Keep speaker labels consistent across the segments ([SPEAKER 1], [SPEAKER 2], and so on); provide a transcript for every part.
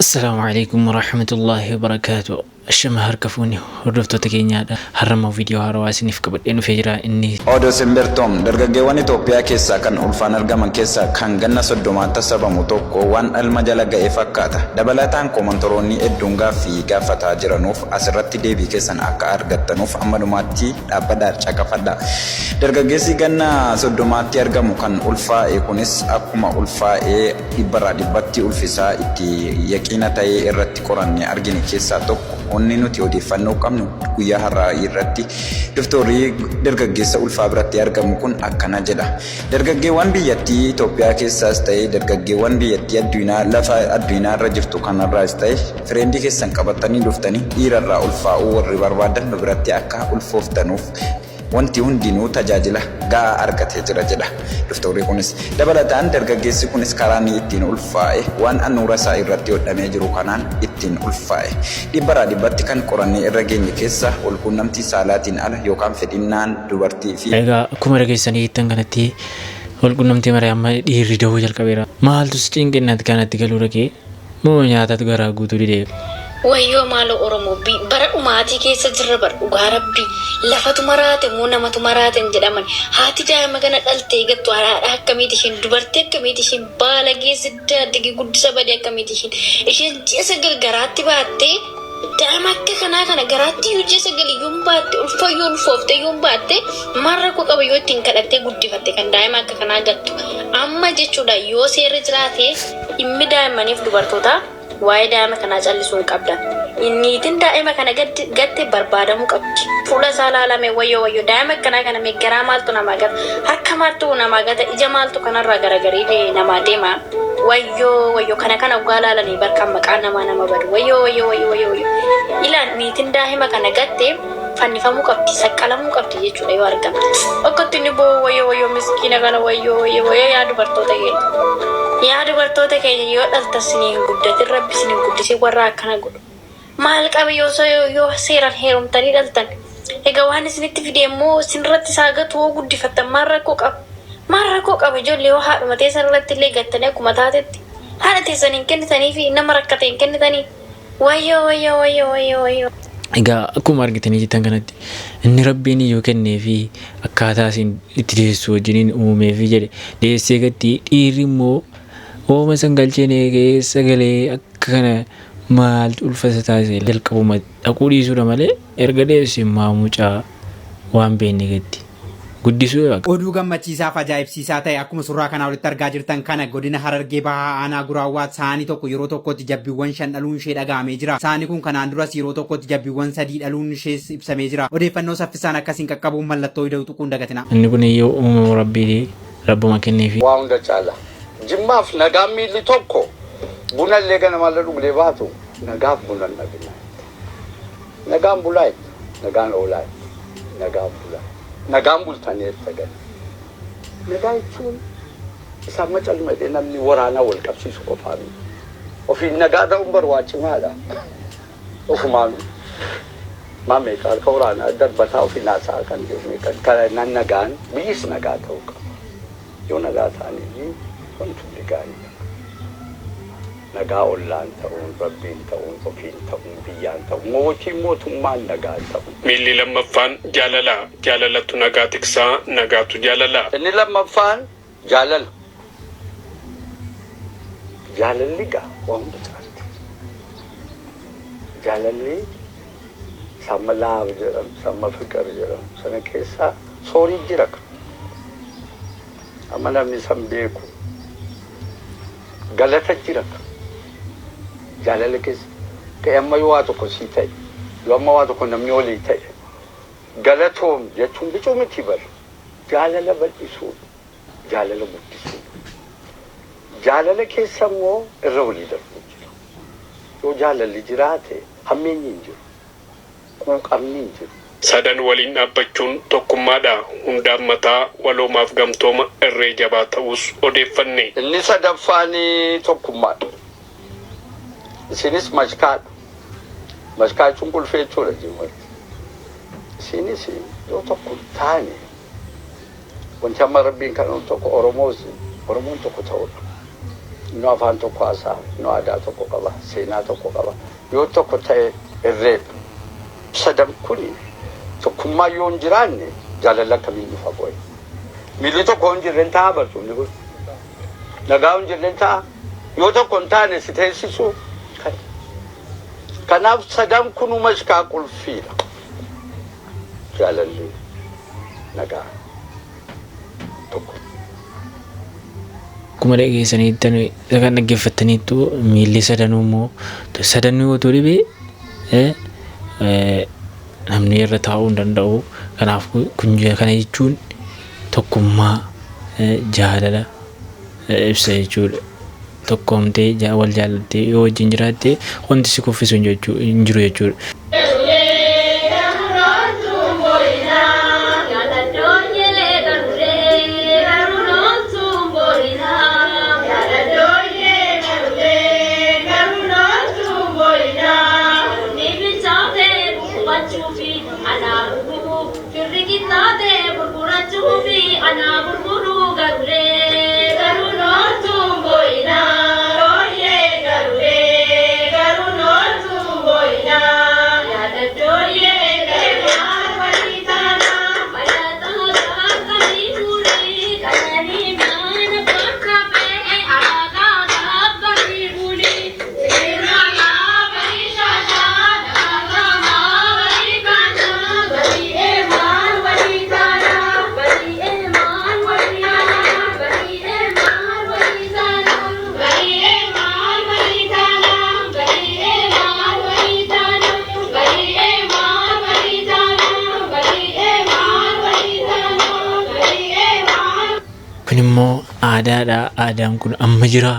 [SPEAKER 1] Assalaamu alaikum warahmatullahi wabarakaatu. Ashama harka fuuni hordoftoota keenyaadha. Har'ammoo viidiyoo haarawaa isiniif qabadhee dhufee jira. Inni
[SPEAKER 2] Oduu Simbirtuu, Dargaggeewwan Itoophiyaa keessaa kan ulfaan argaman keessaa kan ganna 30n tassabamu tokko waan dhalma jala ga'e fakkaata. Dabalataan koomantoroonni hedduun gaaffii gaafataa jiranuuf asirratti deebii keessan akka argattanuuf amma dhumaatti dhaabbadhaa caqafadhaa. Dargaggeessi ganna 30tti argamu kan ulfaa'e kunis akkuma ulfaa'ee dhibbarraa dhibbatti ulfisaa itti yaqiina ta'ee irratti qoranne argine keessaa tokko. Onni nuti odeeffannoo qabnu guyyaa har'aa irratti doftoorri dargaggeessa ulfaa biratti argamu kun akkana jedha. Dargaggeewwan biyyattii Itoophiyaa keessaas ta'e dargaggeewwan biyyattii addunyaa lafa addunyaa irra jirtu kanarraas ta'e friendii keessan qabattanii dhuftanii dhiirarraa ulfaa'uu warri barbaadan nu biratti akka ulfooftanuuf wanti hundinuu tajaajila ga'aa argatee jira jedha doftoorri kunis. Dabalataan dargaggeessi kunis karaa inni ittiin ulfaa'e waan annuura isaa irratti hodhamee jiru kanaan ittiin ulfaa'e. Dhibbarraa dhibbatti kan qorannee irra geenye keessa walquunnamtii saalaatiin ala yookaan fedhinnaan dubartii fi
[SPEAKER 1] Egaa akkuma dhageessanii jettan kanatti walquunnamtii malee amma dhiirri dahuu jalqabeera. Maaltu si cinqinnati kanatti galuu dhaqee moo nyaatatu garaa guutuu didee?
[SPEAKER 3] Wayyoo maaloo Oromoo bara dhumaatii keessa jirra bar dhugaa rabbii lafatu maraate moo namatu maraate hin jedhaman haati daa'ima kana dhaltee gattu haadha akkamiiti isheen dubartii akkamiiti isheen baalagee siddaa addigi guddisa badii akkamiiti isheen isheen ji'a 9 garaatti baattee daa'ima akka kanaa kana garaatti iyyuu ji'a 9 iyyuu hin baatte ulfa iyyuu ulfoofte iyyuu hin baatte maal rakkoo qaba yoo ittiin kadhattee guddifatte kan daa'ima akka kanaa gattu amma jechuudha yoo seerri jiraate dhimmi daa'immaniif dubartootaa Waa'ee daa'ima kanaa callisuu hin qabdan. Niitin daa'ima kana gatte barbaadamuu qabdi. Fuula isaa laalaa mee wayyoo wayyoo daa'ima akkanaa kana mee garaa maaltu namaa gata harka maaltu namaa gata ija maaltu kanarraa garagaree namaa deema wayyoo wayyoo kana kana oggaa laalanii bar kan maqaan namaa nama badu wayyoo wayyoo wayyoo wayyoo wayyoo ilaa niitin daa'ima kana gatte fannifamuu qabdi saqqalamuu qabdi jechuudha yoo argamte akkatti inni boo'u wayyoo wayyoo miskiina kana wayyoo wayyoo wayyoo yaa dubartoota keenya yaa dubartoota keenya yoo dhaltan isinii hin guddatin rabbi isin hin guddisin warra akkana godhu maal qaba yoo yoo seeraan heerumtanii dhaltan egaa waan isinitti fide immoo isinirratti isaa gatu yoo guddifattan maal rakkoo qaba maal rakkoo qaba ijoollee yoo haadhuma teessan irratti illee gattanii akkuma taatetti haadha teessan hin kennitanii fi nama rakkate hin kennitanii Wayyoo wayyoo wayyoo wayyoo wayyoo.
[SPEAKER 1] Egaa akkuma argitanii jettan kanatti inni rabbiin iyyuu kennee fi akkaataa isin itti deessu wajjiniin uumee fi jedhe deessee gatti dhiirri immoo ooma san galcheen eegee sagalee akka kana maaltu ulfa isa taasise jalqabuma dhaquu dhiisuudha malee erga deesse maa mucaa waan beekne gatti. Guddisuu yoo
[SPEAKER 4] Oduu gammachiisaaf ajaa'ibsiisaa ta'e akkuma surraa kanaa olitti argaa jirtan kana godina Harargee Bahaa aanaa Guraawwaatti saani tokko yeroo tokkotti jabbiiwwan 5 dhaluun ishee dhaga'amee jira. Saani kun kanaan duras yeroo tokkotti jabbiiwwan 3 dhaluun ishees ibsamee jira. Odeeffannoo saffisaan akka isin qaqqabuuf mallattoo ida'uu tuquu hin dagatinaa.
[SPEAKER 1] Inni kun iyyuu uumama Rabbiiti Rabbuma kenneefi.
[SPEAKER 5] Waa hunda caala. Jimmaaf nagaan miilli tokko buna illee ganamarra dhugdee baatu nagaaf buna hin dhabinaa jette. Nagaan bulaa jette. Nagaan oolaa jette. Nagaan bulaa. Nagaan bultanii jette gadi. Nagaa jechuun isa amma caluma jedhee namni waraanaa wal qabsiisu qofaa miti. Ofiin nagaa ta'uun bar waa cimaadha. Ofumaanuu. Maa meeqa harka waraanaa darbataa ofiin haasa'aa kan jiru meeqa. Kana nagaan biyyis nagaa ta'uu qaba. Yoo nagaa ta'aniyyuu wanti hundi gaariidha. Nagaa ollaan ta'uun, Rabbiin ta'uun, ofiin ta'uun, biyyaan ta'uun, mootiin mootummaan nagaa ta'uun.
[SPEAKER 6] Miilli lammaffaan jaalala. Jaalalatu nagaa tiksa, nagaatu jaalala.
[SPEAKER 5] Inni lammaffaan jaalala. Jaalalli egaa waa hunda caalti. Jaalalli isa amma love jedhamu, isa amma fiqir jedhamu sana keessaa soorii jira. Amma namni san beeku. Galata jira jaalala keessa. Ta'e amma yoo waa tokko sii ta'e, yoo amma waa tokko namni olii ta'e, galatoom jechuun bicuu miti bar. Jaalala bal'isuudha. Jaalala guddisuudha. Jaalala keessa immoo irra walii darbuu jira. Yoo jaalalli jiraate hammeenyi hin jiru. Quuqamni hin jiru.
[SPEAKER 6] Sadan waliin dhaabbachuun tokkummaadha. Hunda hammataa, waloomaaf gamtooma irree jabaa ta'uus odeeffanne.
[SPEAKER 5] Inni sadaffaan tokkummaadha. Isinis mashkaadha. Mashkaa jechuun qulfii jechuudha Jimmatti. Isinis yoo tokko hin taane wanti amma Rabbiin kan tokko Oromoos Oromoon tokko ta'uudha. Inni afaan tokko haasa'a, inni aadaa tokko qaba, seenaa tokko qaba. Yoo tokko ta'e irreedha. Sadan kuni tokkummaa yoo hin jiraanne jaalala akkamiin dhufa qo'e? Miilli tokko hin jirre hin ta'a barcumni kun. Nagaa hin jirre hin ta'a. Yoo tokko hin taane si teessisu. Kanaaf sadan kunuu mashkaa qulfiidha. Jaalalli, nagaa, tokko.
[SPEAKER 1] Akkuma dhageessaniittan, isa kan dhaggeeffattaniittu, miilli sadanuu immoo sadanuu otoo dhibee namni irra taa'uu hin danda'u. Kanaaf kun kana jechuun tokkummaa, jaalala ibsa jechuudha. Tokkoomtee wal jaallattee yoo wajjin jiraatte wanti si kuffisu hin jiru jechuudha. Kun immoo aadaadha. Aadaan kun amma jira?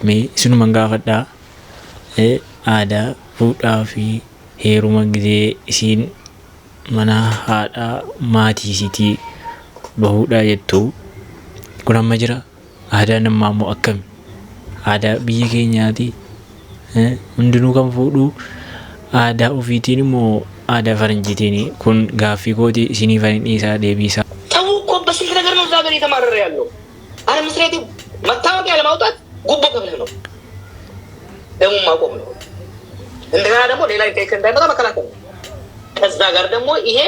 [SPEAKER 1] Mee isinuman gaafadhaa. Aadaa fuudhaa fi heeruma gizee isiin mana haadhaa maatii isiitii bahuudhaa jettu kun amma jira? Aadaan ammaa immoo akkami? Aadaa biyya keenyaati. Hundinuu kan fuudhu aadaa ofiitiin immoo aadaa faranjiitiin? Kun gaaffii kooti, isiniif ani dhiisaa deebiisaa.
[SPEAKER 7] ሰው እኮ በስንት ነገር ነው እዛ ሀገር እየተማረረ ያለው። Administrative መታወቂያ ለማውጣት ጉቦ ከፍለህ ነው፣ ደሙን ማቆም ነው። እንደገና ደግሞ ሌላ ኢንፌክሽን እንዳይመጣ መከላከል ነው። ከዛ ጋር ደግሞ ይሄ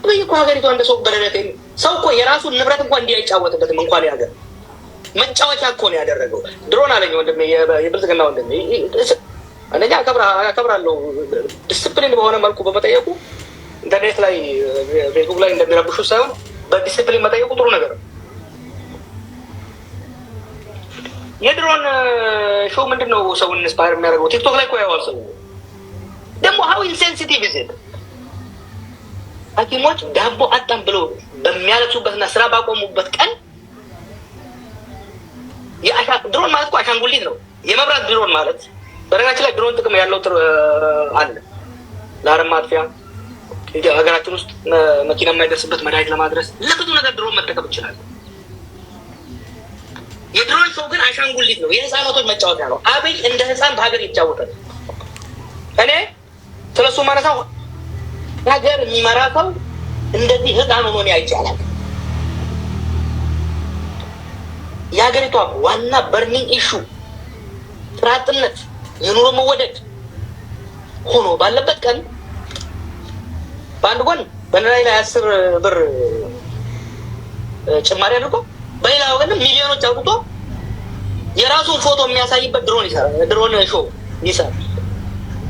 [SPEAKER 7] አብይ እኮ ሀገሪቷ እንደ ሰው በደረት ሰው እኮ የራሱን ንብረት እንኳን እንዲህ አይጫወትበትም። እንኳን የሀገር መጫወቻ እኮ ነው ያደረገው። ድሮን አለኝ ወንድሜ፣ የብልጽግና ወንድሜ፣ አንደኛ አከብራለሁ ዲስፕሊን በሆነ መልኩ በመጠየቁ፣ ኢንተርኔት ላይ ፌስቡክ ላይ እንደሚረብሹ ሳይሆን በዲስፕሊን መጠየቁ ጥሩ ነገር ነው። የ drone show ምንድን ነው ሰውን inspire የሚያደርገው? ቲክቶክ ላይ እኮ ያዋል ሰው ደግሞ how insensitive is it? ሐኪሞች ዳቦ አጣን ብለው በሚያለቅሱበትና ስራ ባቆሙበት ቀን ድሮን ማለት እኮ አሻንጉሊት ነው። የመብራት ድሮን ማለት፣ በነገራችን ላይ ድሮን ጥቅም ያለው አለ። ለአረም ማጥፊያ፣ ሀገራችን ውስጥ መኪና የማይደርስበት መድኃኒት ለማድረስ፣ ለብዙ ነገር ድሮን መጠቀም ይችላል። የ drone show ግን አሻንጉሊት ነው፣ የህፃናቶች መጫወቻ ነው። አብይ እንደ ህፃን በሀገር ይጫወታል። እኔ ስለሱ ማነሳው ሀገር የሚመራ ሰው እንደዚህ ህፃን ሆኖ እኔ አይቼ አላውቅም። የሀገሪቷ ዋና burning issue ስራ አጥነት፣ የኑሮ መወደድ ሆኖ ባለበት ቀን በአንድ ጎን በነዳጅ ላይ 10 ብር ጭማሪ አድርጎ በሌላ ወገንም ሚሊዮኖች አውጥቶ የራሱን ፎቶ የሚያሳይበት ድሮን ይሰራል። Drone show ይሰራል።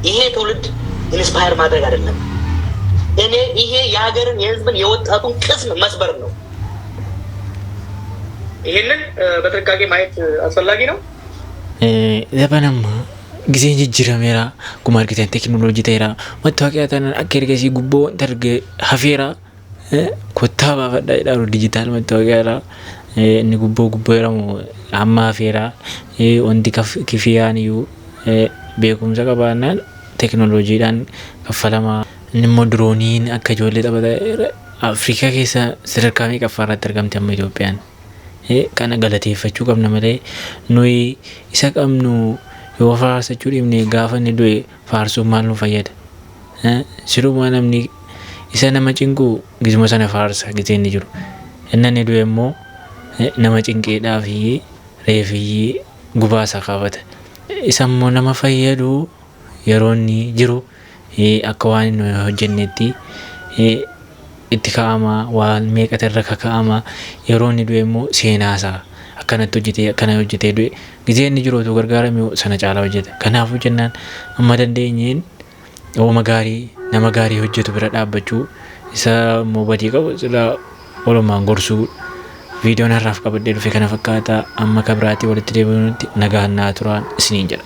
[SPEAKER 7] ይሄ ትውልድ inspire ማድረግ አይደለም። እኔ ይሄ የሀገርን፣ የህዝብን፣ የወጣቱን ቅስም መስበር ነው። ይህንን በጥንቃቄ ማየት አስፈላጊ ነው።
[SPEAKER 1] Zabanammaa giseen jijjiirameera. Akkuma argitan teekinooloojii ta'eera. Mattaawoqiyaa taanaan akka ergasii gubboo wanta arge hafeera. Kottaa baafadhaa jedhaa digital mattaawoqiyaadha. Inni gubboo gubboo jedhamu amma hafeera. Wanti kifiyaan iyyuu beekumsa qabaannaan teekinooloojiidhaan kaffalama. Inni immoo dirooniin akka ijoollee taphata. Afrikaa keessa sadarkaa meeqaffaa irratti argamti amma Itoophiyaan? Kana galateeffachuu qabna malee nuyi isa qabnu yoo faarsachuu dhiibne gaafa inni du'e faarsuun maal nu fayyada? Sirumaa namni isa nama cinqu gizuma sana faarsa gizee inni jiru. Inni du'e immoo nama cinqeedhaa fi Reefiyyii gubaa isaa kaafata. Isa immoo nama fayyadu yeroo inni jiru akka waan inni hojjennetti itti ka'ama, waan meeqatu irra kaka'ama. Yeroo inni du'e immoo seenaa isaa akkanatti hojjetee, akkana hojjetee du'e. Gizee inni jiru otoo gargaarame sana caalaa hojjeta. Kanaafuu jennaan amma dandeenyeen ooma gaarii nama gaarii hojjetu bira dhaabbachuu, isa immoo badii qabu sila walumaan gorsuu. Viidiyoon har'aaf qabadhee dhufe kana fakkaata. Amma kabiraatii walitti deebi'uutti nagaan naa turaan isiniin jedha.